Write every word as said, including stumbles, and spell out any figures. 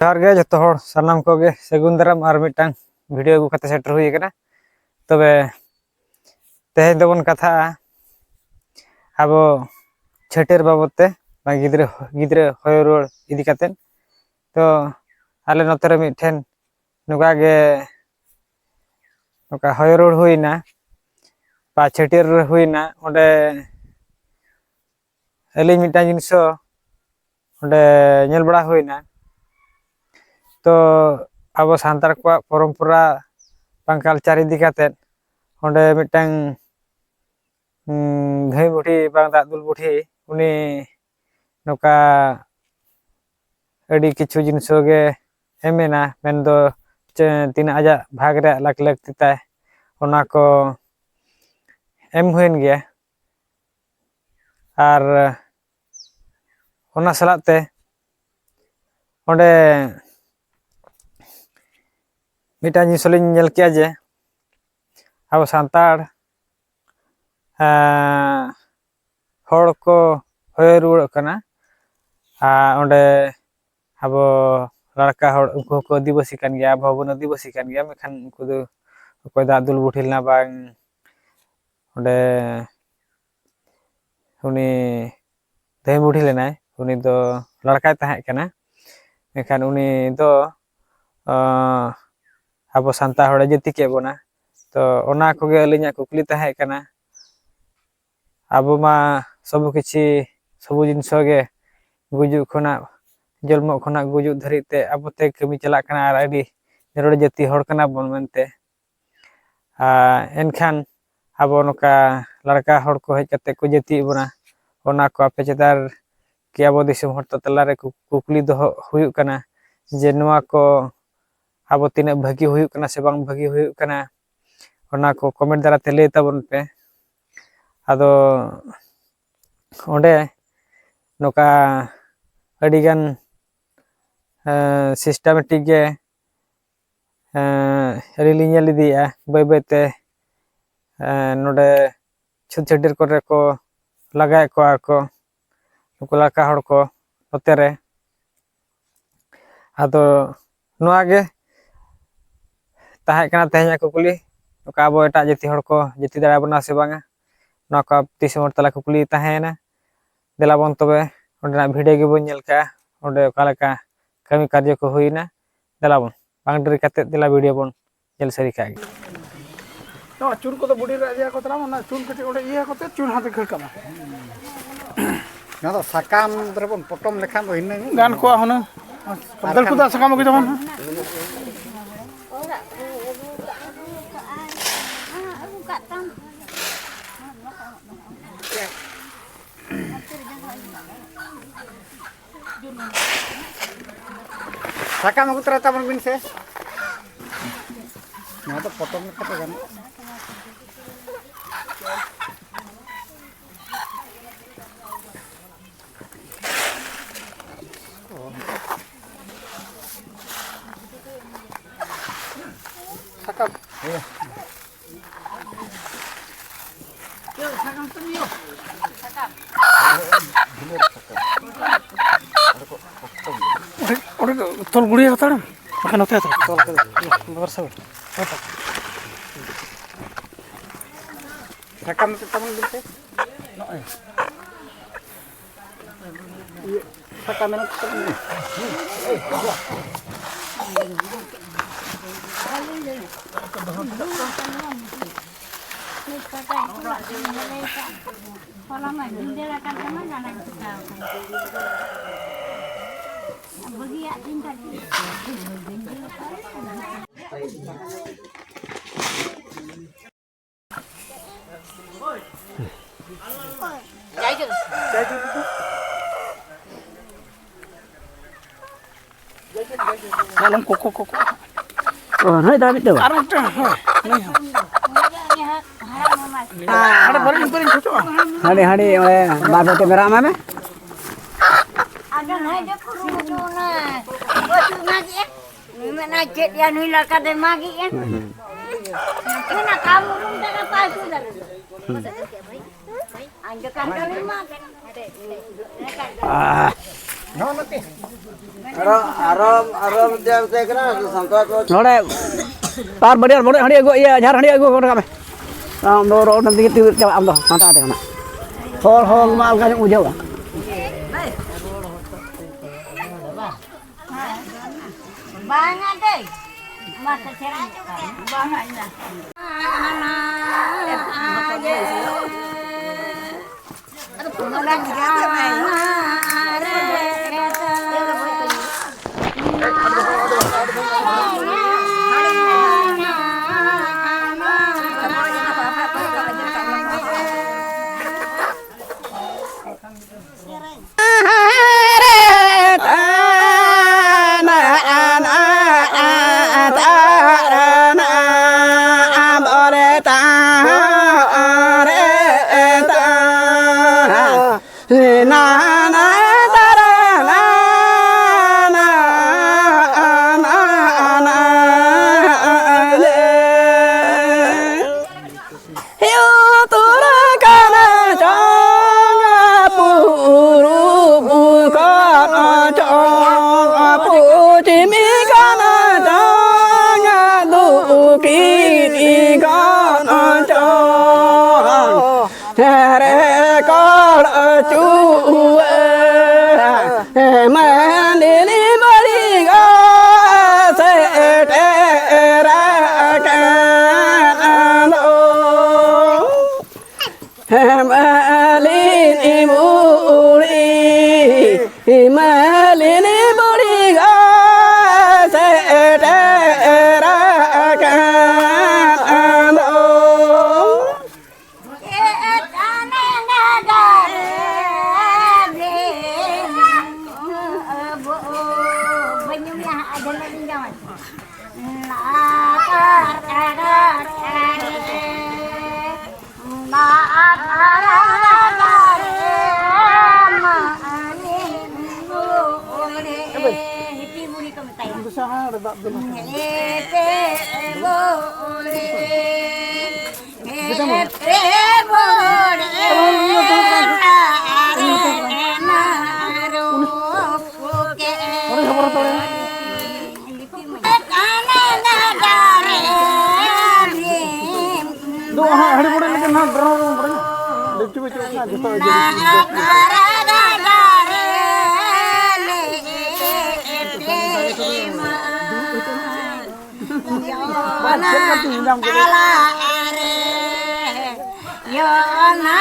ᱡᱚᱦᱟᱨ ᱜᱮ ᱡᱚᱛᱚ ᱦᱚᱲ, ᱥᱟᱱᱟᱢ ᱠᱚᱜᱮ ᱥᱟᱹᱜᱩᱱ ᱫᱟᱨᱟᱢ᱾ ᱟᱨ ᱢᱤᱫᱴᱟᱝ ᱵᱷᱤᱰᱤᱭᱳ ᱟᱹᱜᱩ ᱠᱟᱛᱮ ᱥᱮᱴᱮᱨ ᱦᱩᱭ ᱟᱠᱟᱱᱟ᱾ ᱛᱚᱵᱮ ᱛᱮᱦᱮᱧ ᱫᱚᱵᱚᱱ ᱠᱟᱛᱷᱟᱜᱼᱟ ᱟᱵᱚ ᱪᱷᱟᱹᱴᱭᱟᱹᱨ ᱵᱟᱵᱚᱫ ᱛᱮ, ᱵᱟ ᱜᱤᱫᱽᱨᱟᱹ ᱜᱤᱫᱽᱨᱟᱹ ᱦᱚᱭᱚ ᱨᱩᱣᱟᱹᱲ ᱤᱫᱤ ᱠᱟᱛᱮᱫ᱾ ᱛᱚ ᱟᱞᱮ ᱱᱚᱛᱮ ᱨᱮ ᱢᱤᱫᱴᱷᱮᱱ ᱱᱚᱝᱠᱟ ᱜᱮ ᱱᱚᱝᱠᱟ ᱦᱚᱭᱚ ᱨᱩᱣᱟᱹᱲ ᱦᱩᱭᱱᱟ ᱵᱟ ᱪᱷᱟᱹᱴᱭᱟᱹᱨ ᱦᱩᱭᱱᱟ, ᱚᱸᱰᱮ ᱟᱹᱞᱤᱧ ᱢᱤᱫᱴᱟᱝ ᱡᱤᱱᱤᱥ ᱦᱚᱸ ᱚᱸᱰᱮ ᱧᱮᱞ ᱵᱟᱲᱟ ᱦᱩᱭᱱᱟ᱾ ᱛᱚ ᱟᱵᱚ ᱥᱟᱱᱛᱟᱲ ᱠᱚᱣᱟᱜ ᱯᱚᱨᱚᱢᱯᱚᱨᱟ ᱵᱟᱝ ᱠᱟᱞᱪᱟᱨ ᱤᱫᱤ ᱠᱟᱛᱮᱫ ᱚᱸᱰᱮ ᱢᱤᱫᱴᱟᱝ ᱫᱷᱟᱹᱭ ᱵᱩᱰᱷᱤ ᱵᱟᱝ ᱫᱟᱜ ᱫᱩᱞ ᱵᱩᱰᱷᱤ, ᱩᱱᱤ ᱱᱚᱝᱠᱟ ᱟᱹᱰᱤ ᱠᱤᱪᱷᱩ ᱡᱤᱱᱤᱥ ᱜᱮ ᱮᱢ ᱮᱱᱟ, ᱢᱮᱱᱫᱚ ᱛᱤᱱᱟᱹᱜ ᱟᱡᱟᱜ ᱵᱷᱟᱜᱽ ᱨᱮᱭᱟᱜ ᱞᱟᱹᱠ ᱞᱟᱹᱠᱛᱤ ᱛᱟᱭ, ᱚᱱᱟ ᱠᱚ ᱮᱢ ᱦᱩᱭᱮᱱ ᱜᱮᱭᱟ᱾ ᱟᱨ ᱚᱱᱟ ᱥᱟᱞᱟᱜ ᱛᱮ ᱚᱸᱰᱮ ᱢᱤᱫᱴᱟᱝ ᱡᱤᱱᱤᱥ ᱞᱤᱧ ᱧᱮᱞ ᱠᱮᱜᱼᱟ ᱡᱮ ᱟᱵᱚ ᱥᱟᱱᱛᱟᱲ ᱦᱚᱲ ᱠᱚ ᱦᱚᱭᱚ ᱨᱩᱣᱟᱹᱲᱚᱜ ᱠᱟᱱᱟ᱾ ᱟᱨ ᱚᱸᱰᱮ ᱟᱵᱚ ᱞᱟᱲᱠᱟ ᱦᱚᱲ, ᱩᱱᱠᱩ ᱦᱚᱸᱠᱚ ᱟᱹᱫᱤᱵᱟᱹᱥᱤ ᱠᱟᱱ ᱜᱮᱭᱟ, ᱟᱵᱚ ᱦᱚᱸᱵᱚᱱ ᱟᱹᱫᱤᱵᱟᱹᱥᱤ ᱠᱟᱱ ᱜᱮᱭᱟ, ᱢᱮᱱᱠᱷᱟᱱ ᱩᱱᱠᱩ ᱫᱚ ᱚᱠᱚᱭ ᱫᱟᱜ ᱫᱩᱞ ᱵᱩᱰᱷᱤ ᱞᱮᱱᱟ ᱵᱟᱝ, ᱚᱸᱰᱮ ᱩᱱᱤ ᱫᱷᱟᱹᱭ ᱵᱩᱰᱷᱤ ᱞᱮᱱᱟᱭ, ᱩᱱᱤ ᱫᱚ ᱞᱟᱲᱠᱟᱭ ᱛᱟᱦᱮᱸ ᱠᱟᱱᱟ᱾ ᱢᱮᱱᱠᱷᱟᱱ ᱩᱱᱤ ᱫᱚ ᱟᱵᱚ ᱥᱟᱱᱛᱟᱲ ᱦᱚᱲᱮ ᱡᱟᱹᱛᱤ ᱠᱮᱫ ᱵᱚᱱᱟ᱾ ᱛᱚ ᱚᱱᱟ ᱠᱚᱜᱮ ᱟᱹᱞᱤᱧᱟᱜ ᱠᱩᱠᱞᱤ ᱛᱟᱦᱮᱸ ᱠᱟᱱᱟ᱾ ᱟᱵᱚ ᱢᱟ ᱥᱚᱵᱚ ᱠᱤᱪᱷᱤ, ᱥᱚᱵᱚ ᱡᱤᱱᱤᱥ ᱜᱮ ᱜᱩᱡᱩᱜ ᱠᱷᱚᱱᱟᱜ, ᱡᱚᱱᱢᱚᱜ ᱠᱷᱚᱱᱟᱜ ᱜᱩᱡᱩᱜ ᱫᱷᱟᱹᱨᱤᱡ ᱛᱮ ᱟᱵᱚ ᱛᱮ ᱠᱟᱹᱢᱤ ᱪᱟᱞᱟᱜ ᱠᱟᱱᱟ, ᱟᱨ ᱟᱹᱰᱤ ᱱᱤᱨᱚᱲ ᱡᱟᱹᱛᱤ ᱦᱚᱲ ᱠᱟᱱᱟ ᱵᱚᱱ ᱢᱮᱱᱛᱮ᱾ ᱟᱨ ᱮᱱᱠᱷᱟᱱ ᱟᱵᱚ ᱱᱚᱝᱠᱟ ᱞᱟᱲᱠᱟ ᱦᱚᱲ ᱠᱚ ᱦᱮᱡ ᱠᱟᱛᱮ ᱠᱚ ᱡᱟᱹᱛᱤᱭᱮᱫ ᱵᱚᱱᱟ, ᱚᱱᱟ ᱠᱚ ᱟᱯᱮ ᱪᱮᱛᱟᱱ ᱠᱤ ᱟᱵᱚ ᱫᱤᱥᱚᱢ ᱦᱚᱲ ᱛᱟᱞᱟᱨᱮ ᱠᱩᱠᱞᱤ ᱫᱚᱦᱚ ᱦᱩᱭᱩᱜ ᱠᱟᱱᱟ ᱡᱮ ᱱᱚᱣᱟ ᱠᱚ ᱟᱵᱚ ᱛᱤᱱᱟᱹᱜ ᱵᱷᱟᱹᱜᱤ ᱦᱩᱭᱩᱜ ᱠᱟᱱᱟ ᱥᱮ ᱵᱟᱝ ᱵᱷᱟᱹᱜᱤ ᱦᱩᱭᱩᱜ ᱠᱟᱱᱟ, ᱚᱱᱟ ᱠᱚ ᱠᱚᱢᱮᱱᱴ ᱫᱟᱨᱟᱭ ᱛᱮ ᱞᱟᱹᱭ ᱛᱟᱵᱚᱱ ᱯᱮ᱾ ᱟᱫᱚ ᱚᱸᱰᱮ ᱱᱚᱝᱠᱟ ᱟᱹᱰᱤᱜᱟᱱ ᱥᱤᱥᱴᱮᱢᱮᱴᱤᱠ ᱜᱮ ᱟᱹᱞᱤᱧ ᱞᱤᱧ ᱧᱮᱞ ᱤᱫᱤᱭᱮᱫᱼᱟ᱾ ᱵᱟᱹᱭ ᱵᱟᱹᱭᱛᱮ ᱱᱚᱰᱮ ᱪᱷᱩᱛ ᱪᱷᱟᱹᱴᱭᱟᱹᱨ ᱠᱚᱨᱮ ᱠᱚ ᱞᱟᱜᱟᱭᱮᱫ ᱠᱚᱣᱟ ᱠᱚ ᱱᱩᱠᱩ ᱞᱟᱲᱠᱟ ᱦᱚᱲ ᱠᱚ ᱱᱚᱛᱮ ᱨᱮ᱾ ᱟᱫᱚ ᱱᱚᱣᱟ ᱜᱮ ᱛᱟᱦᱮᱸ ᱠᱟᱱᱟ ᱛᱮᱦᱮᱧᱟᱜ ᱠᱩᱠᱞᱤ, ᱚᱠᱟ ᱟᱵᱚ ᱮᱴᱟᱜ ᱡᱟᱹᱛᱤ ᱦᱚᱲ ᱠᱚ ᱡᱟᱹᱛᱤ ᱫᱟᱲᱮᱭᱟᱵᱚᱱᱟ ᱥᱮ ᱵᱟᱝᱟ? ᱱᱚᱣᱟ ᱠᱚ ᱛᱤᱥ ᱦᱚᱲ ᱛᱟᱞᱟ ᱠᱩᱠᱞᱤ ᱛᱟᱦᱮᱸᱭᱮᱱᱟ᱾ ᱫᱮᱞᱟ ᱵᱚᱱ ᱛᱚᱵᱮ ᱚᱸᱰᱮᱱᱟᱜ ᱵᱷᱤᱰᱤᱭᱳ ᱜᱮᱵᱚᱱ ᱧᱮᱞ ᱠᱟᱜᱼᱟ, ᱚᱸᱰᱮ ᱚᱠᱟ ᱞᱮᱠᱟ ᱠᱟᱹᱢᱤ ᱠᱟᱨᱡᱚ ᱠᱚ ᱦᱩᱭᱱᱟ᱾ ᱫᱮᱞᱟ ᱵᱚᱱ ᱵᱟᱝ ᱰᱮᱨᱤ ᱠᱟᱛᱮᱫ ᱫᱮᱞᱟ ᱵᱷᱤᱰᱤᱭᱳ ᱵᱚᱱ ᱧᱮᱞ ᱥᱟᱹᱨᱤ ᱠᱟᱜ ᱜᱮ᱾ ᱱᱚᱣᱟ ᱪᱩᱱ ᱠᱚᱫᱚ ᱵᱩᱰᱤ ᱨᱮ ᱤᱭᱟᱹ ᱠᱚ ᱛᱟᱞᱟᱝ, ᱚᱱᱟ ᱪᱩᱱ ᱠᱟᱹᱴᱤᱡ ᱚᱸᱰᱮ ᱤᱭᱟᱹ ᱠᱟᱛᱮ ᱪᱩᱱ ᱦᱟᱛᱮ ᱠᱷᱟᱹᱲ ᱠᱟᱜ ᱢᱟ᱾ ᱱᱚᱣᱟ ᱫᱚ ᱥᱟᱠᱟᱢ ᱨᱮᱵᱚᱱ ᱯᱚᱴᱚᱢ ᱞᱮᱠᱷᱟᱱ ᱫᱚ ᱦᱤᱱᱟᱹᱝ ᱜᱟᱱ ᱠᱚᱜᱼᱟ ᱦᱩᱱᱟᱹᱝ᱾ ᱫᱟᱹᱲ ᱠᱚᱫᱚ ᱥᱟᱠᱟᱢ ᱟᱹᱜᱩᱭ ᱛᱟᱵᱚᱱ ᱦᱟᱸᱜ᱾ ᱥᱟᱠᱟᱢ ᱟᱹᱜᱩ ᱛᱚᱨᱟᱭ ᱛᱟᱵᱚᱱ ᱵᱤᱱ ᱥᱮ᱾ ᱱᱚᱣᱟ ᱫᱚ ᱯᱚᱴᱚᱢ ᱞᱮᱠᱷᱟᱱ ᱫᱚ ᱜᱟᱱᱚᱜᱼᱟ᱾ ᱥᱟᱠᱟᱢ᱾ ᱚᱸᱰᱮ, ᱚᱸᱰᱮ ᱫᱚ ᱛᱚᱞ ᱜᱩᱲᱤᱭᱟᱹ ᱦᱟᱛᱟᱲ ᱢᱮ, ᱵᱟᱠᱷᱟᱱ ᱱᱚᱛᱮ ᱦᱟᱛᱟᱲ ᱢᱮ᱾ ᱛᱚᱞ ᱠᱟᱫᱟ᱾ ᱵᱟᱵᱟᱨ ᱥᱟᱵ᱾ ᱥᱟᱠᱟᱢ ᱢᱤᱫᱴᱮᱡ ᱛᱟᱵᱚᱱ ᱵᱤᱱ ᱥᱮ᱾ ᱱᱚᱜᱼᱚᱭ᱾ ᱤᱭᱟᱹ, ᱥᱟᱠᱟᱢ ᱢᱮᱱᱟᱜ ᱛᱟᱵᱚᱱ ᱜᱮ᱾ ᱦᱚᱞᱟ ᱢᱟ ᱵᱷᱤᱸᱫᱟᱹᱲ ᱟᱠᱟᱱ ᱛᱟᱢᱟ, ᱡᱟᱱᱟᱢ ᱪᱤᱠᱟᱹᱣ ᱟᱠᱟᱱ᱾ ᱵᱟᱹᱜᱤᱭᱟᱜ ᱛᱤᱧ ᱠᱷᱟᱱ᱾ ᱟᱞᱚᱢ ᱠᱚᱠᱚ, ᱠᱚᱠᱚ᱾ ᱚ, ᱦᱳᱭ, ᱫᱟ ᱢᱤᱫᱴᱟᱝ᱾ ᱟᱨ ᱢᱤᱫᱴᱟᱝ, ᱦᱳᱭ, ᱱᱩᱭ ᱦᱚᱸ᱾ ᱦᱟᱸᱰᱮ ᱵᱟᱹᱞᱤᱧ, ᱵᱟᱹᱞᱤᱧ ᱪᱷᱩᱴᱟᱹᱜᱼᱟ᱾ ᱦᱟᱸᱰᱮ, ᱦᱟᱸᱰᱮ, ᱚᱸᱰᱮ ᱵᱟᱨ ᱦᱚᱲ ᱠᱮᱢᱮᱨᱟ ᱮᱢᱟᱭ ᱢᱮ᱾ ᱟᱫᱚ ᱱᱚᱜᱼᱚᱭ ᱡᱮ ᱠᱩᱨᱩᱢᱩᱴᱩ ᱚᱱᱟ ᱵᱟᱹᱪᱩᱜ ᱚᱱᱟ ᱜᱮ᱾ ᱱᱩᱭ ᱢᱮᱱᱟ ᱪᱮᱫ ᱭᱟ, ᱱᱩᱭ ᱞᱮᱠᱟ ᱫᱚᱭ ᱢᱟᱜᱮᱜᱼᱟ᱾ ᱚᱱᱟ ᱠᱟᱢ ᱩᱨᱩᱢ ᱛᱮ ᱜᱟᱯᱟ ᱟᱹᱪᱩᱨ ᱫᱟᱲᱮ᱾ ᱟᱸᱡᱚ ᱠᱟᱱ ᱫᱚ ᱱᱩᱭ ᱢᱟᱜ᱾ ᱟᱨᱚ, ᱟᱨᱚ, ᱟᱨᱚ ᱢᱤᱫᱴᱮᱱ ᱛᱟᱦᱮᱸ ᱠᱟᱱᱟ, ᱥᱟᱱᱛᱟᱲ ᱠᱚ᱾ ᱱᱚᱰᱮ ᱟᱨ ᱵᱟᱹᱴᱤ, ᱟᱨ ᱵᱟᱹᱴᱤ ᱦᱟᱺᱰᱤ ᱟᱹᱜᱩ, ᱤᱭᱟᱹ, ᱡᱟᱦᱟᱸ ᱦᱟᱺᱰᱤ ᱟᱹᱜᱩ ᱠᱚ ᱨᱟᱠᱟᱵ ᱢᱮ᱾ ᱟᱢ ᱫᱚ ᱨᱚᱲ ᱛᱮᱜᱮ ᱛᱤᱨᱮ ᱪᱟᱵᱟᱜ ᱟᱢ ᱫᱚ, ᱦᱟᱱᱛᱮ ᱱᱟᱛᱮ ᱠᱷᱚᱱᱟᱜ᱾ ᱦᱚᱲ, ᱦᱚᱲ ᱢᱟ ᱟᱞᱜᱟ ᱧᱚᱜ ᱵᱩᱡᱷᱟᱹᱣᱟ᱾ ᱵᱟᱝᱟ ᱫᱟᱹᱭ, ᱢᱟ ᱥᱮ ᱥᱮᱨᱮᱧ ᱠᱟᱜ ᱢᱮ᱾ ᱵᱟᱝᱟ ᱤᱧ ᱢᱟ᱾ ᱯᱩᱨᱩᱵ ᱠᱟᱱᱟ ᱪᱚᱝ, ᱯᱚᱪᱷᱤᱢ ᱠᱟᱱᱟ ᱪᱚᱝ, ᱫᱚᱠᱷᱤᱱ ᱠᱟᱱᱟ ᱪᱚᱝ᱾ ᱨᱮᱠᱚᱲ ᱪᱩᱣᱟᱹ ᱢᱟᱹᱞᱤᱱᱤ ᱵᱟᱹᱲᱤ ᱜᱚ ᱥᱮᱴᱮᱨ ᱟᱠᱟᱱ ᱫᱚ᱾ ᱢᱟᱹᱞᱤᱱᱤ ᱵᱩᱲᱦᱤ, ᱢᱟᱹᱞᱤᱱᱤ ᱵᱩᱲᱦᱤ ᱜᱚ ᱥᱮᱴᱮᱨ ᱟᱠᱟᱱ ᱫᱚ᱾ ᱡᱚᱛᱚ ᱚᱡᱮ ᱨᱮ ᱰᱟᱦᱟᱨ ᱰᱟᱦᱟᱨ ᱞᱮ ᱮᱯᱮᱢᱟ᱾ ᱡᱚᱱᱟ ᱛᱟᱞᱟ ᱨᱮ, ᱡᱚᱱᱟ